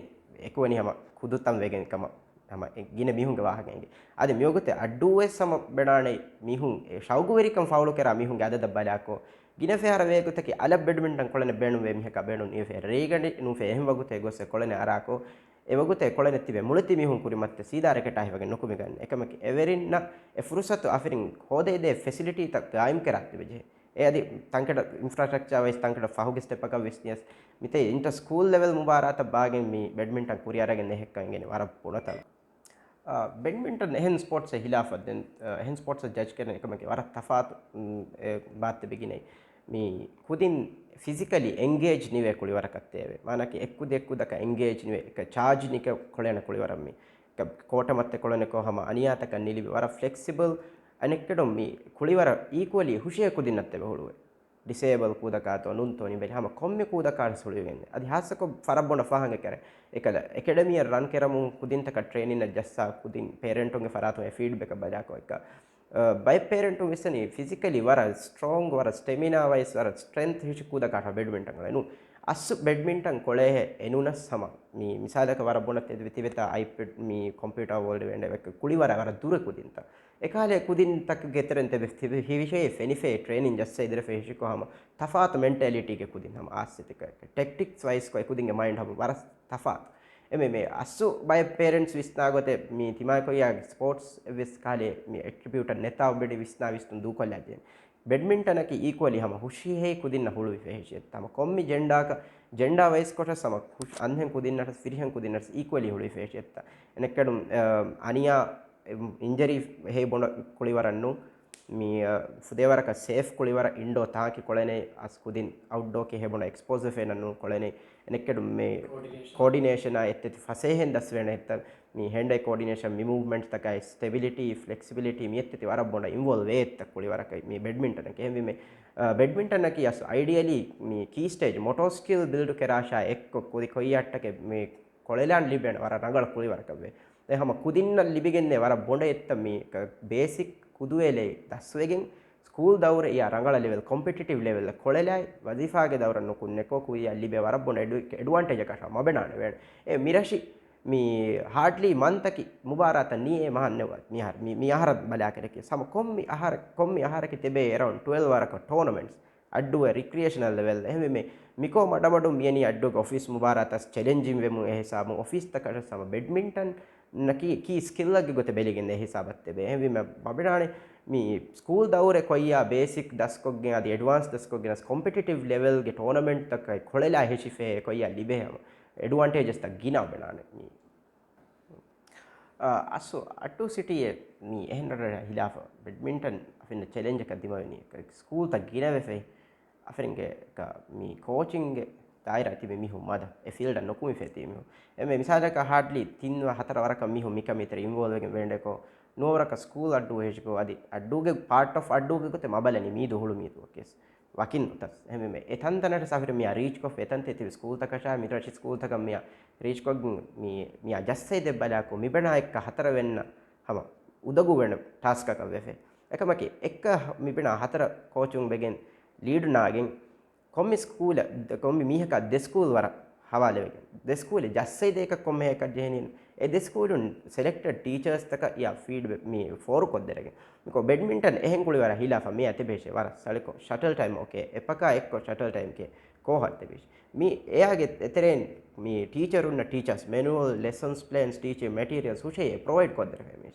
އެކުވެނި ހަމަ ކުދުތަން ވެގެން ކަމަށް ހަމަ އެ ގިނަ މީހުންގެ ވާހަކަ އެނގޭ. އަދި މިވަގުތެ އައްޑޫވެސް ހަމަ ބެނާނެ މީހުން އެ ޝައުގުވެރިކަން ފައުޅުކެރާ މީހުންގެ އަދަދަށް ބަލާކު، ގިނަ ފެހަރަ ވޭގޮތަކީ އަލަށް ބެޑްމިންޓަން ކޮޅެނެއް ބޭނުންވޭ މީހަކާ ބޭނުން ނިވެފައި ރޭގަނޑި ނޫފެ އެހެން ވަގުތެއް ގޮއްސެ ކޮޅެނެއް އަރާކު، އެ ވަގުތެ ކޮޅެނެއް ތިބެ މުޅިތި މީހުން ކުރިމައްތަ ސީދާ ރެކެޓާ ހިފަގެން ނުކުމިގަން. އެކަމަކު އެވެރިންނަށް އެ ފުރުސަތު އަފިރިން ހޯދައިދޭ ފެސިލިޓީތައް ގާއިމްކެރާ ތިބެޖެހޭ. އެ އަދި ތަންކަޑަ އިންފްރާސްޓްރަކްޗާ ވައިސް ތަންކަޑަ ފަހުގެ ސްޓެޕަކަށް ވިސްނިޔަސް މިތޭ އިންޓަ ސްކޫލް ލެވެލް މުބާރާތަށް ބާގެން މި ބެޑްމިންޓަން ކުރިއަރަގެން ދެހެއްކަން އިނގޭނެ ވަރަށް ބުނަތަން. އާ، ބެޑްމިންޓަން އެހެން ސްޕޯޓްސެއް ހިލާފަށް ދެން، އާ، އެހެން ސްޕޯޓްސަށް ޖަޖް ކެން އެކަމަކީ ވަރަށް ތަފާތު، އުން، އެ، ބާތެބިގިނައި. މި ކުދިން ފިޒިކަލީ އެންގޭޖް ނިވޭ ކުޅިވަރަކަށް ތޭވެ. މާނަކީ އެއްކުދި އެއްކުދަކަށް އެންގޭޖް ނިވޭ، އެކަ ޗާޖް ނިކަ ކޮޅޭނެ ކުޅިވަރަށް މި. ކޯޓަމައްތެ ކޮޅެނެކޯ ހަމަ އަނިޔާތަކަށް ނިލިބި ވަރަށް ފްލެކްސިބަލް. އަނެއްކެޑުން މި ކުޅިވަރަށް އީކުއަލީ ހުށޭ ކުދިންނަށް ތެބެ ހުޅުވޭ. ޑިސޭބަލް ކޫދަކާތޯ ނޫންތޯ ނިބެލި ހަމަ ކޮންމެ ކޫދަކާ ހުޅުވިގެން. އަދި ހާއްސަކޮށް ފަރަށް ބޮޑަށް ފާހަގަ ކަރެ. އެކަލަ އެކެޑަމީއަށް ރަން ކެރަމުން ކުދިންތަކަށް ޓްރޭނިންއަށް ޖައްސާ ކުދިން ޕޭރެންޓުންގެ ފަރާތުން އެ ފީޑްބެކަށް ބަލާކޮ އެކަ، އަ، ބައެއް ޕޭރެންޓުން ވިސްނަނީ ފިޒިކަލީ ވަރަށް ސްޓްރޯންގް، ވަރަށް ސްޓެމިނާ ވައިސް، ވަރަށް ސްޓްރެންތް ހިށި ކޫދަކާ ބެޑްމިންޓަން ކޮޅެ ނޫ. އަސްލު ބެޑްމިންޓަން ކޮޅޭހެ އެނޫނަސް ހަމަ މި މިސާލަކަށް ވަރަށް ބޮޑަށް ތެދުވެ ތިބެތާ އައިޕެޑް މި ކޮމްޕިއުޓާ ވޯލްޑް ވެނޑެ ކުޅިވަރަށް ވަރަށް ދުރަށް ކުދިންތައް. އެކަހަލަ ކުދިންތަކުގެ ތެރެން ތެބެ ތިބެ ހިވިށޭ ފެނިފޭ ޓްރޭނިން ޖައްސައި ދިރަފޭ ހިށިކޮ ހަމަ ތަފާތު މެންޓޭލިޓީގެ ކުދިން ހަމަ އާސްސެތިކަ ޓެކްޓިކްސް ވައިސްކޮ އެ ކުދިންގެ މައިންޑް ހަމަ ވަރަށް ތަފާތު. އެމެ މެ އަސްލު ބައެއް ޕޭރެންޓްސް ވިސްނާގޮތެ މި ތިމާކޮއްޔާގެ ސްޕޯޓްސް އެއްވެސް ކާލެ މި އެޓްރިބިއުޓަށް ނެތާ ބެޑި ވިސްނާ ވިސްނުން ދޫކޮށްލާ ޖެން. ބެޑްމިންޓަނަކީ އީކުއަލީ ހަމަ ހުށިހޭ ކުދިންނަށް ހުޅުވި ފެހިށިއެއްތަ. ހަމަ ކޮންމި ޖެންޑާކަށް، ޖެންޑާ ވައިސް ކޮޓަސް ހަމަ ހުށް-، އަންހެން ކުދިންނަށް ފިރިހެން ކުދިންނަށް އީކުއަލީ ހުޅުވި ފެހިށިއެއްތަ. އެނެއްކަޑުން، އަ، އަނިޔާ އިންޖަރީ ހޭ ބޮޑަށް ކުޅިވަރަށް ނޫން. މި، އަ، ފުދޭވަރަކަށް ސޭފް ކުޅިވަރަށް އިންޑޯ ތާކި ކޮޅެނޭ އަސް ކުދިން އައުޓްޑޯ ކި ހޭ ބޮޑަށް އެކްސްޕޯޒް ވެފޭނަން ނޫން ކޮޅެނޭ. އެނެއްކަޑުން މި ކޯޑިނޭޝަން. ކޯޑިނޭޝަނާ އެއްތެތި ފަސޭހެން ދަސްވޭނެ އެއްތަ. މި ހޭންޑް އައި ކޯޑިނޭޝަން، މި މޫވްމަންޓްތަކާއި ސްޓެބިލިޓީ، ފްލެކްސިބިލިޓީ މި އެއްތެތި ވަރަށް ބޮޑަށް އިންވޯލްވް ވޭ އެއްތަ ކުޅިވަރަކަށް މި ބެޑްމިންޓަނަކީ. އެހެންވީމެ، އަ، ބެޑްމިންޓަނަކީ އަސް އައިޑިއަލީ މި ކީ ސްޓޭޖް މޮޓޯ ސްކިލް ބިލްޑް ކެރާށާ އެއްކޮށް ކުދި ކޮއްޔައްޓަކެ މި ކޮޅެލާން ލިބޭނެ ވަރަށް ރަނގަޅަށް ކުޅިވަރަކަށް ވޭ. ދެ ހަމަ ކުދިންނަށް ލިބިގެންނޭ ވަރަށް ބޮޑަށް އެއްތަ މި ކ-، ބޭސިކް ކުދުވެލެއް ދަސްވެގެން، ސްކޫލް ދައުރެއް އެއާ ރަނގަޅަށް ލެވެލް، ކޮމްޕިޓިޓިވް ލެވެލް ކޮޅެލާއި، ވަޒީފާގެ ދައުރަށް ނުކުންނެކޯ ކުއްޔާ ލިބޭ ވަރަށް ބޮޑަށް އެޑު-، އެޑްވާންޓޭޖަކަށާ މަބެނާނެ ވޭނެ. އެ މިރަށި މި ހާޑްލީ މަންތަކި މުބާރާތަށް ނީއޭ މަހަށް ނެވަ މިހާރު، މި-، މި އަހަރަށް ބަލާކަށެކޭ. ހަމަ ކޮންމި އަހަރަ-، ކޮންމި އަހަރަކި ތެބޭ އެރައުންޑް ޓްވެލްވް ވަރަކަށް ޓޯނަމެންޓްސް. އައްޑޫއެ ރިކްރިއޭޝަނަލް ލެވެލް. އެހެންވީމެ، މިކޯ މަޑަމަޑުން މިޔަނީ އައްޑޫގެ އޮފީސް މުބާރާތަސް ޗެލެންޖިން ވެމުން އެހިސާބުން އޮފީސްތަކަށް ހަމަ ބެޑްމިންޓަން ނަކީ ކީ ސްކިލްއެއްގެ ގޮތެއް ބެލިގެން އެހިސާބަށް ތެބޭ. އެހެންވީމެ، މަބެނާނެ މި ސްކޫލް ދައުރެއް ކޮއްޔާ ބޭސިކް ދަސްކޮށްގެން އަދި އެޑްވާންސް ދަސްކޮށްގެން ކޮމްޕިޓިޓިވް ލެވެލްގެ ޓޯނަމެންޓްތަކަށް ކޮޅެލާ ހެށިފޭ ކޮއްޔާ ލިބޭ ހަމަ އެޑްވާންޓޭޖަސްތައް ގިނަ ބެނާނެ. މި އަ، އަސް އައްޑޫ ސިޓީއެއް މި އެހެން ރަށްރަށް ހިލާފަށް ބެޑްމިންޓަން އަފިންނަ ޗެލެންޖަކަށް ދިމަވެނީ ސްކޫލްތައް ގިނަވެފައި. އަފިރިންގެ މި ކޯޗިންގެ ދާއިރާ ތިބި މީހުން މަދަ އެ ފީލްޑަށް ނުކުމެފޭ ތިބި މީހުން. އެމެ މިސާލަކަށް ހާޑްލީ ތިން ހަތަރަ ވަރަކަށް މީހުން މިކަމީ ތެރެ އިންވޯލްވެގެން ވެންޑެކޯ ނުވަވަރަކަށް ސްކޫލް އައްޑޫ ހެއްޖެކޯ އަދި އައްޑޫގެ ޕާޓް އޮފް އައްޑޫގެ ގޮތެއް މަބަލަނީ މީ ދުހުޅު މީ ދުވަކީސް ވަކިން އޮތަސް. އެހެންވެ އެތަންތަނަށް ސަފިރު މިޔާ ރީޗްކޮށް އެތަންތެ ތިބި ސްކޫލްތަކަށާ މިރަށި ސްކޫލްތަކަށް މިޔާ ރީޗްކޮށް މި-، މިޔާ ޖައްސައިދެއް ބަލާކު މިބަނާ އެއްކަ ހަތަރަ ވެންނަ ހަމަ އުދަގޫ ވެންނަ ޓާސްކަކަށް ވެފެ. އެކަމަކި އެއްކަ މިބަނާ ހަތަރަ ކޯޗުން ވެގެން ލީޑު ނާގެން ކޮންމެ ސްކޫލަށް، ކޮންމެ މީހަކާ ދެ ސްކޫލް ވަރަށް ހަވާލެވެގެން، ދެ ސްކޫލެ ޖައްސައިދޭކަށް ކޮންމެ ހެކަށް ޖެހެނީ، އެ ދެ ސްކޫލުން ސެލެކްޓެޑް ޓީޗާސްތަކަށް އިޔާ ފީޑް މި ފޯރުކޮށްދެރެގެން. މިކޮ ބެޑްމިންޓަން އެހެން ގުޅި ވަރަށް ހިލާފަށް މި އަތެބޭށޭ ވަރަށް ސަޅިކޮށް ޝަޓަލް ޓައިމް އޯކޭ، އެޕަކާ އެއްކޮށް ޝަޓަލް ޓައިމް ކޭ ކޯހަށް ތެބޭށި. މި އެއާގެ އެތެރެއިން މި ޓީޗަރުންނަށް ޓީޗާސް މެނުއަލް، ލެސަންސް ޕްލޭންސް، ޓީޗިން މެޓީރިއަލްސް ހުށައޭ ޕްރޮވައިޑް ކޮށްދެރެފޭ މީ.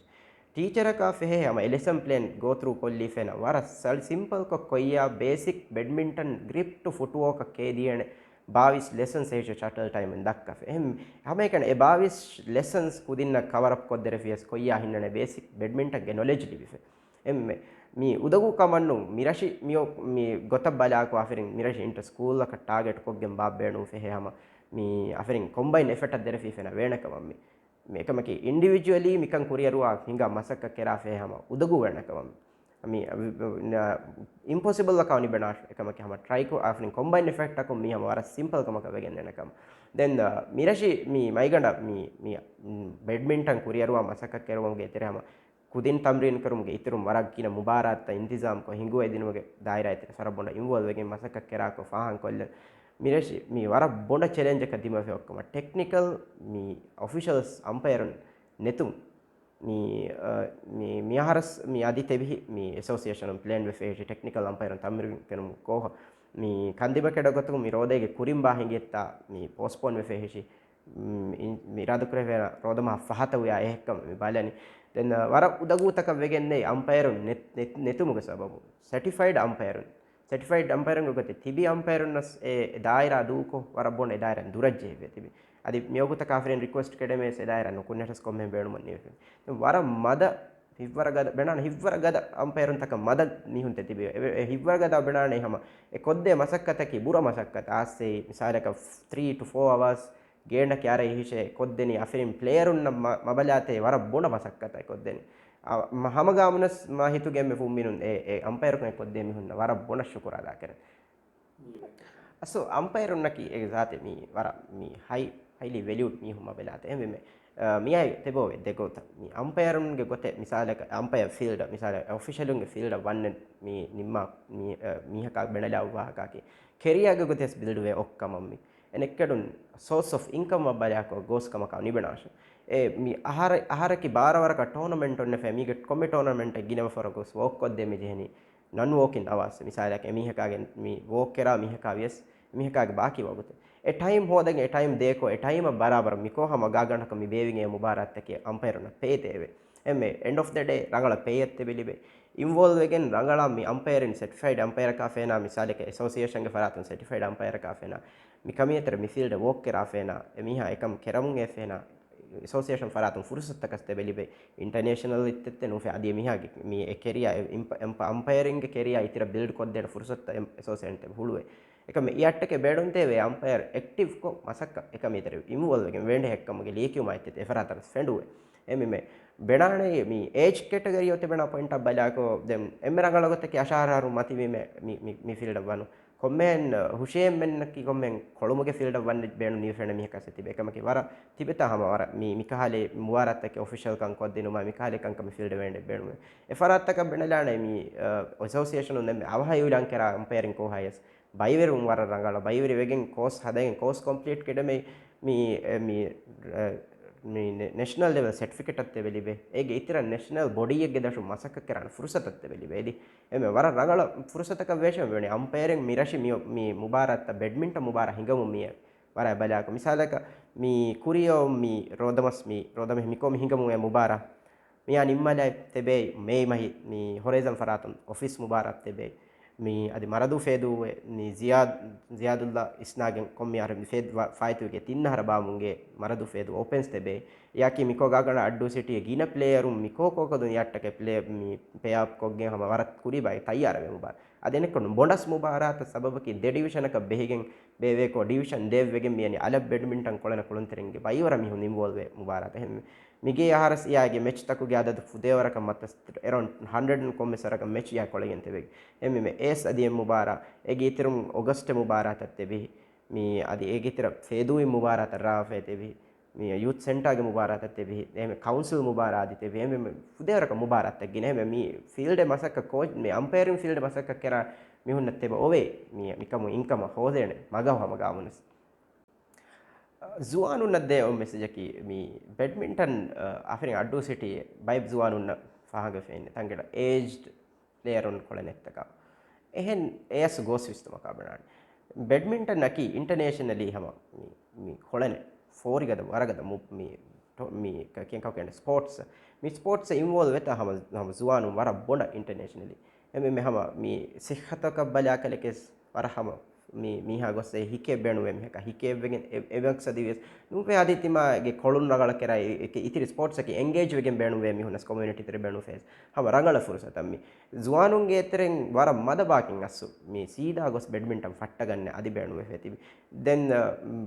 ޓީޗަރަކާ ފެހޭ ހަމަ އެ ލެސަން ޕްލޭން ގޯ ތްރޫ ކޮށްލީފޭނަ ވަރަށް ސަޅި ސިމްޕަލްކޮށް ކޮއްޔާ ބޭސިކް ބެޑްމިންޓަން ގްރިޕް ޓު ފުޓްވޯކަށް ކޭދިޔަނެ ބާވީސް ލެސަންސް އެހެން ޝަޓަލް ޓައިމުން ދައްކަފެ. އެހެން ހަމައެކަނި އެ ބާވީސް ލެސަންސް ކުދިންނަށް ކަވަރ އަޕް ކޮށްދެރެފިޔަސް ކޮއްޔާ ހިންނަނެ ބޭސިކް ބެޑްމިންޓަންގެ ނޮލެޖް ލިބިފެ. އެންމެ މި އުދަގޫ ކަމަންނު މިރަށި މިއޮ-، މި ގޮތަށް ބަލާކު އަފިރިން މިރަށި އިންޓަ ސްކޫލްއަކަށް ޓާގެޓް ކޮށްގެން ބާއް ބޭނުން ފެހޭ ހަމަ މި އަފިރިން ކޮމްބައިން އެފެޓަށް ދެރެފީ ފެނަ ވޭނެ ކަމަށް މި. މި އެކަމަކީ އިންޑިވިޖުއަލީ މިކަން ކުރިއަރުވާ ހިނގާ މަސައްކަތް ކެރާ ފެހޭ ހަމަ އުދަގޫ ވޭނެ ކަމަށް މި. އަ، ވި-، ވި-، ނަ-، އިމްޕޮސިބަލް އަކަ ވަނި ބެނާށު އެކަމަކީ ހަމަ ޓްރައިކު އަފިރިން ކޮމްބައިން އެފެކްޓަކުން މި ހަމަ ވަރަށް ސިމްޕަލް ކަމަކަށް ވެގެން ދެނެ ކަމަށް. ދެން، އަ، މިރަށި މި މައިގަނޑަށް މި، މި، މް، ބެޑްމިންޓަން ކުރިއަރުވާ މަސައްކަތް ކެރުވުމުގެ ތެރެ ހަމަ ކުދިން ތަމްރީން ކުރުމުގެ އިތުރުން ވަރަށް ގިނަ މުބާރާތްތައް އިންތިޒާމްކޮށް ހިނގުވައިދިނުމުގެ ދާއިރާ އެތެރެ ވަރަށް ބޮޑަށް އިންވޯލްވް ވެގެން މަސައްކަތް ކެރާކޮށް ފާހަން ކޮށްލަން. މިރަށި މި ވަރަށް ބޮޑަށް ޗެލެންޖަކަށް ދިމަވެ އޮއްކަމަށް ޓެކްނިކަލް މި އޮފިޝަލްސް އަމްޕަޔަރުން ނެތުން މި، އަ، މި، މި އަހަރަސް މި އަދި ތެބިހި މި އެސޯސިއޭޝަނުން ޕްލޭން ވެފޭ ހިށި ޓެކްނިކަލް އަމްޕަޔަރުން ތަމްރީން ކުރުމުގެ ކޯހަށް މި ކަންދިމަކެޑަ ގޮތަކުން މި ރޯދައިގެ ކުރިން ބާ ހިނގިއްތާ މި ޕޯސްޓްޕޯން ވެފޭ ހިށި މި، މި އިރާދަކުރެވޭނަ ރޯދަމަހަށް ފަހަތަށް ވިޔާ އެހެއްކަމަށް މި ބަލަނީ. ދެން، އަ، ވަރަށް އުދަގޫތަކަށް ވެގެންނެއް އަމްޕަޔަރުން ނެތް-، ނެތް-، ނެތުމުގެ ސަބަބުން. ސެޓިފައިޑް އަމްޕަޔަރުން، ސެޓިފައިޑް އަމްޕަޔަރުންގެ ގޮތެއް ތިބި އަމްޕަޔަރުންނަސް އެ ދާއިރާ ދޫކޮށް ވަރަށް ބޮޑަށް އެ ދާއިރާ ދުރަށް ޖެހިފަ ތިބި. އަދި މިވަގުތަކަށް އަފިރިން ރިކުއެސްޓް ކެޑެމޭސް އެ ދާއިރާ ނުކުންނަޓަސް ކޮންމެ ބޭނުމަށް ނިވެފަ. ވަރަށް މަދަ ހިއްވަރަ ގަދަ ބެނާނެ، ހިއްވަރަ ގަދަ އަމްޕަޔަރުންތަކަށް މަދަ މީހުންތެ ތިބި. އެ، އެ ހިއްވަރަ ގަދަ ބެނާނެ ހަމަ އެ ކޮށްދޭ މަސައްކަތަކީ ބުރަ މަސައްކަތަ އާސޭ މިސާލަކަށް ތްރީ ޓު ފޯ އަވާސް ގޭންޑަކި އަރައި ހިށޭ ކޮށްދެނީ އަފިރިން ޕްލޭޔަރުންނަށް މަ-، މަބަލާތޭ ވަރަށް ބޮޑަ މަސައްކަތައް ކޮށްދެނީ. އަ، މަ-، ހަމަގާމުނަސް މާ ހިތުގެ އެންމެ ފުންމިނުން އެ، އެ އަމްޕަޔަރުކަން ކޮށްދޭ މީހުންނަށް ވަރަށް ބޮޑަށް ޝުކުރު އަދާކެރެން. އަސްލު އަމްޕަޔަރުންނަކީ އެ ޒާތެ މީ ވަރަށް މީ ހައި، ހައިލީ ވެލިއުޑް މީހުން މަބަލާތެ. އެހެންވީމެ، އަ، މިއާއި ތެބޯވެ ދެގޮތަށް މީ އަމްޕަޔަރުންގެ ގޮތެއް މިސާލަކަށް އަމްޕަޔަރ ފީލްޑަށް މިސާލަކަށް އޮފިޝަލުންގެ ފީލްޑަށް ވަންނެ މީ ނިންމާ މީ، އަ، މީހަކާ ބެނަލާ އުވާހަކައަކީ ކެރިއާގެ ގޮތެސް ބިލްޑުވެ އޮއްކަމަށް މީ. އެނެއްކަޑުން ސޯސް އޮފް އިންކަމްއަށް ބަލާކޮށް ގޯސް ކަމަކާ ނިބެނާށު. އެ މި އަހަރެ-، އަހަރަކި ބާރަ ވަރަކަށް ޓޯނަމެންޓް އޮންނަފަ މީގެ ކޮންމެ ޓޯނަމެންޓެއް ގިނަވަފަރަ ގޯސް ވޯކް ކޮށްދޭ މި ޖެހެނީ ނަން ވޯކިން އަވާސް. މިސާލަކަށް އެމީހަކާގެ މި ވޯކް ކެރާ މީހަކާ ވިޔަސް މީހަކާގެ ބާކީ ވަގުތެއް އެ ޓައިމް ހޯދަން އެ ޓައިމް ދޭކޮށް އެ ޓައިމަށް ބަރާބަރަށް މިކޯ ހަމަ ގާގަނޑަކަށް މި ބޭވިގެން އެ މުބާރާތްތަކެއް އަމްޕަޔަރުންނަށް ޕޭ ދޭވޭ. އެމެ އެންޑް އޮފް ދަ ޑޭ ރަނގަޅަށް ޕޭއެއް ތެ ބެލިބެ. އިންވޯލްވް ވެގެން ރަނގަޅަށް މި އަމްޕަޔަރިން ސެޓިފައިޑް އަމްޕަޔަރަކާ ފޭނާ މިސާލެކަށް އެސޯސިއޭޝަންގެ ފަރާތުން ސެޓިފައިޑް އަމްޕަޔަރަކާ ފޭނާ މި ކަމިޔަތަރ މި ފީލްޑަށް ވޯކް ކެރާ ފޭނާ އެ މީހާ އެކަމް ކެރަމުން އެ ފޭނާ އެސޯސިއޭޝަން ފަރާތުން ފުރުސަތުތަކަސް ތެ ބެލިބެ. އިންޓަނޭޝަނަލް އިއްތެއްތެ ނޫފެ އަދި އެ މީހާގެ މި އެ ކެރިއާ އެ އިމްޕ-، އެމްޕ-، އަމްޕަޔަރިންގެ ކެރިއާ އިތިރަށް ބިލްޑް ކޮށްދޭނެ ފުރުސަތުތައް އެ-، އެސޯސިއޭޝަން ތެ ހުޅުވޭ. އެކަމެ އެއަށްޓަކެ ބޭނުންތެވޭ އަމްޕަޔަރ އެކްޓިވްކޮށް މަސައްކަ އެކަމީތެރި އިންވޯލްވްވެގެން ވޭންޑެ ހެއްކަމުގެ ލިޔެކިޔުމާ އެއްޗެއް އެފަރާތަނަސް ފެނޑުވޭ. އެމިމެ ބެނާނެ މި އޭޖް ކެޓަގަރީ އޮތެ ބެނާ ޕޮއިންޓަށް ބަލާކޮ ދެން އެންމެ ރަނގަޅަ ގޮތަކީ އަށާރަ އަހަރު މަތިވީމެ މި، މި، މި ފީލްޑަށް ވަނު. ކޮންމެހެން ހުށައެންމެންނަކީ ކޮންމެހެން ކޮޅުމުގެ ފީލްޑަށް ވަންނެ ބޭނުން ނިވިފެނެ މީހަކަސް ތިބެ. އެކަމަކީ ވަރަށް ތިބެތާ ހަމަ ވަރަށް މި، މިކަހަލެ މުވާރަތަކެ އޮފިޝަލް ކަން ކޮށްދިނުމާ މިކަހަލެ ކަންކަމެ ފީލްޑަށް ވޭންޑެ ބޭނުމެ. އެ ފަރާތަކަށް ބެނެލާނެ މި، އަ، އެސޯސިއޭޝަނުން އެންމެ އަވަހަށް އިއުލާން ކެރާ އަމްޕަޔަރިން ކޯހާޔަސް. ބައިވެރިވުން ވަރަށް ރަނގަޅަށް ބައިވެރި ވެގެން ކޯސް ހަދައިގެން ކޯސް ކޮމްޕްލީޓް ކެޑެމެ މި، އެ، މި، އެ، މި ނެ-، ނެޝަނަލް ލެވެލް ސެޓްފިކެޓަށް ތެ ބެލިބެ. އޭގެ އިތިރަށް ނެޝަނަލް ބޮޑީއެއްގެ ދަށުން މަސައްކަތް ކެރާނެ ފުރުސަތަށް ތެ ބެލިބެ. އެދި އެމެ ވަރަށް ރަނގަޅަށް ފުރުސަތަކަށް ވޭށެ ވެނި އަމްޕަޔަރިން މި ރަށި މި، މި މުބާރާތްތައް ބެޑްމިންޓަން މުބާރާ ހިނގަމުން މި ވަރަށް ބަލާކު. މިސާލަކަށް މި ކުރިޔޯ މި ރޯދަމަސް މި ރޯދަމެ މިކޯ މި ހިނގަމުން އެ މުބާރާ މިޔާ ނިންމާލައި ތެބޭ މޭ މަހި މި ހޮރޭޒަން ފަރާތުން އޮފީސް މުބާރާތް ތެބޭ. މި އަދި މަރަދޫ ފޭދޫ އެ މި ޒިޔާދް، ޒިޔާދުއްލާ އިސްނާގެން ކޮންމި އަހަރެއް މި ފޭދް ވަ-، ފާއިތުވެގެ ތިން އަހަރަ ބާމުންގެ މަރަދޫ ފޭދޫ އޯޕެންސް ތެބޭ. އެޔާކީ މިކޯ ގާގަނޑަ އައްޑޫ ސިޓީގެ ގިނަ ޕްލޭޔަރުން މިކޯ ކޯކޮދުން އެއަށްޓަކެ ޕްލޭ މި ޕޭ އަޕް ކޮށްގެން ހަމަ ވަރަށް ކުރީ ބައި ތައްޔާރަވެ މުބާ. އަދި އެނެއްކޮށް ބޮނަސް މުބާރާތަށް ސަބަބަކީ ދެ ޑިވިޝަނަކަށް ބެހިގެން ބޭއްވޭކޯ ޑިވިޝަން ދޭއްވެގެން މިއަނި އަލަށް ބެޑްމިންޓަން ކޮޅެނަ ކުޅުންތެރިންގެ ބައިވަރަށް މީހުން އިންވޯލްވޭ މުބާރާތަށް. އެހެން މިގޭ އަހަރަސް އިޔާގެ މެޗްތަކުގެ އަދަދު ފުދޭވަރަކަށް މައްތަސް އެރައުންޑް ހަންޑްރެޑް ކޮންމެސް ވަރަކަށް މެޗް އިޔާ ކޮޅެގެން ތެބެގެ. އެހެންވީމަ އޭސް އަދި އެ މުބާރާ އޭގެ އިތުރުން އޮގަސްޓް މުބާރާތަށް ތެބި މި އަދި އޭގެ ތިރަ ފޭދޫއި މުބާރާތަށް ރާވެފައި ތެބި، މި ޔޫތް ސެންޓާގެ މުބާރާތަށް ތެބި، އެހެން ކައުންސިލް މުބާރާ އަދި ތެބި، އެހެން ފުދޭވަރަކަށް މުބާރާތަށް ގިނަ. އެހެން މި ފީލްޑެ މަސައްކަ ކޯޗް، މި އަމްޕައިރިން ފީލްޑެ މަސައްކަ ކެރާ މީހުންނަށް ތެބަ އޮވޭ މި މިކަމު އިންކަމަށް ހޯދޭނެ މަގަށް ހަމަ ގާމުނަސް. ޒުވާނުންނަށް ދޭ އޮތް މެސެޖަކީ މި ބެޑްމިންޓަން، އަ، އަފިރިން އައްޑޫ ސިޓީ ބައެއް ޒުވާނުންނަށް ފާހަގަ ފެންނެ ތަންގަޑަ އޭޖްޑް ޕްލޭޔަރުން ކޮޅެން އެއްތަކާ. އެހެން އެޔަސް ގޯސް ވިސްނުމަކާ ބަނާނެ. ބެޑްމިންޓަން އަކީ އިންޓަނޭޝަނަލީ ހަމަ މި، މި ކޮޅެނެ ފޯރިގަދަ ވަރަގަދަ މު-، މި ޓޮ-، މި ކ-، ކިޔަން ކައުކޭން ސްޕޯޓްސް. މި ސްޕޯޓްސް އިންވޯލްވް ވެތާ ހަމަ، ހަމަ ޒުވާނުން ވަރަށް ބޮޑަށް އިންޓަނޭޝަނަލީ. އެމެ މެ ހަމަ މި ސިއްހަތަކަށް ބަލާކަލެކެސް ވަރަށް ހަމަ މި މީހާ ގޮއްސަ ހިކޭ ބޭނުވޭ މީހަކަށް ހިކޭވެގެން އެ-، އެ މަޤްޞަދީ ވިޔަސް ނުވެ އަދި ތިމާގެ ކޮޅުން ރަނގަޅަށް ކެރާ އެ-، އެ-، އިތިރި ސްޕޯޓްސްއަކީ އެންގޭޖްވެގެން ބޭނުންވޭ މީހުންނަސް ކޮމިއުނިޓީ ތެރެ ބޭނުންފައިސް ހަމަ ރަނގަޅަށް ފުރުސަތަށް މި ޒުވާނުންގެ ތެރެން ވަރަށް މަދަ ބާކިން އަސްސު މި ސީދާ ގޮސް ބެޑްމިންޓަން ފައްޓަގަންނެ އަދި ބޭނުންވެފައި ތިބި. ދެން، އަ،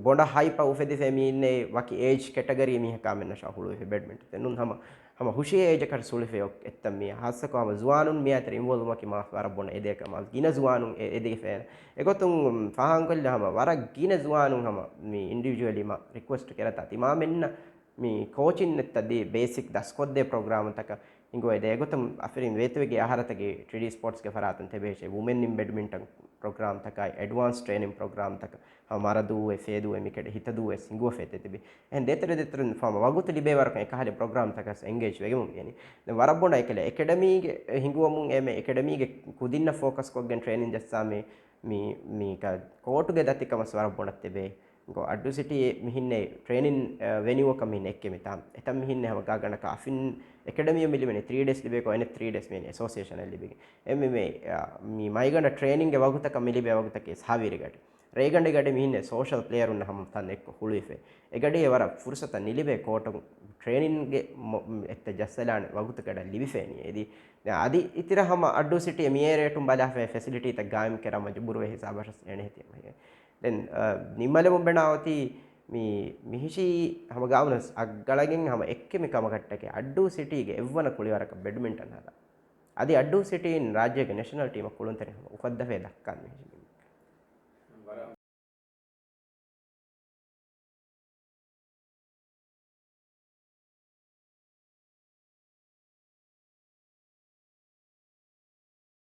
ބޮޑަށް ހައިޕް އުފެދިފައި މި އިންނެ ވަކި އޭޖް ކެޓަގަރީ މީހަކާ މެންނަށާ ހުޅުވިފައި ބެޑްމިންޓަން ދެން ނޫން ހަމަ ހަމަ ހުށީ އޭޖަކަށް ސުޅިފައި އޮ-، އެއްތަން މީ ހާއްސަކޮށް ހަމަ ޒުވާނުން މިއާތެރެ އިންވޯލްވުމަކީ މާ ވަރަށް ބޮޑަށް އެދޭކަ މާ ގިނަ ޒުވާނުން އެ-، އެދިގެފައި. އެގޮތުން ފާހަގަކޮށްލަ ހަމަ ވަރަށް ގިނަ ޒުވާނުން ހަމަ މި އިންޑިވިޖުއަލީ މާ ރިކުއެސްޓް ކެރަތާ ތިމާމެންނަށް މި ކޯޗިން އެއްތަ ދީ ބޭސިކް ދަސްކޮށްދޭ ޕްރޮގްރާމްތަކަށް ހިނގުވައިދޭ. އެގޮތުން އަފިރިން ވޭތުވެގެ އަހަރަތަކީ ޓްރީޑީ ސްޕޯޓްސްގެ ފަރާތުން ތެބޭށޭ ވުމެން އިން ބެޑްމިންޓަން ޕްރޮގްރާމްތަކާއި އެޑްވާންސް ޓްރޭނިން ޕްރޮގްރާމްތަކަށް ހަމަ މަރަދޫއެ ފޭދޫއެ މިކެޑެ ހިތަދޫއެސް ހިނގުވަފައި ތިބި. އެހެން ދޭތެރެ ދޭތެރެ ފަހަމަ ވަގުތު ލިބޭ ވަރަކަށް އެކަހަލަ ޕްރޮގްރާމްތަކަސް އެންގޭޖް ވެގެމުން އެނީ. ދެން ވަރަށް ބޮޑަށް އެކަލަ އެކެޑަމީގެ ހިނގުވަމުން އެމެ އެކެޑަމީގެ ކުދިންނަށް ފޯކަސް ކޮށްގެން ޓްރޭނިން ޖައްސާމެ މި، މި ކޯޓުގެ ދަތިކަމަސް ވަރަށް ބޮޑަށް ތެބޭ. އައްޑޫ ސިޓީ މިހިންނެ ޓްރޭނިން، އަ، ވެނިއުއަކަށް މިހިން އެއްކެމިތާ. އެތަން މިހިންނެ ހަމަ ގާގަނޑަކަށް އަފިން އެކެޑަމީ މި ލިބެނީ ތްރީ ޑޭސް ލިބޭކޯ އެނެ ތްރީ ޑޭސް މިހިން އެސޯސިއޭޝަނަށް ލިބިގެން. އެ މި، މި، އަ، މި މައިގަނޑަށް ޓްރޭނިންގެ ވަގުތަކަށް މި ލިބޭ ވަގުތަކީ ހަވީރިގަޑި. ރޭގަނޑިގަޑި މިހިންނެ ސޯޝަލް ޕްލޭޔަރުންނަށް ހަމަ ތަން އެއްކޮށް ހުޅުވިފައި. އެގަޑިއެ ވަރަށް ފުރުސަތަށް ނިލިބޭ ކޯޓުން ޓްރޭނިންގެ މޮ-، އެއްތަ ޖައްސަލާނެ ވަގުތު ގަޑަށް ލިބިފައިނީ. އެދި އަދި އިތިރަ ހަމަ އައްޑޫ ސިޓީ މިއޭރޭޓުން ބަލާފައި ފެސިލިޓީތައް ގާއިމް ކެރަން މަޖުބޫރުވެ ހިސާބަށް އެނެހެތި. ދެން، އަ، ނިންމަލެމުން ބެނާ އޮތީ މި، މިހިށީ ހަމަ ގާމުނަސް އަގްގަޅަގެން ހަމަ އެއްކެމި ކަމަކަށްޓަކެ އައްޑޫ ސިޓީގެ އެއްވަނަ ކުޅިވަރަކަށް ބެޑްމިންޓަން ހަދާ. އަދި އައްޑޫ ސިޓީން ރާއްޖޭގެ ނެޝަނަލް ޓީމަށް ކުޅުންތެރި ހަމަ އުފައްދަފައި ދައްކާން މިހިށީ.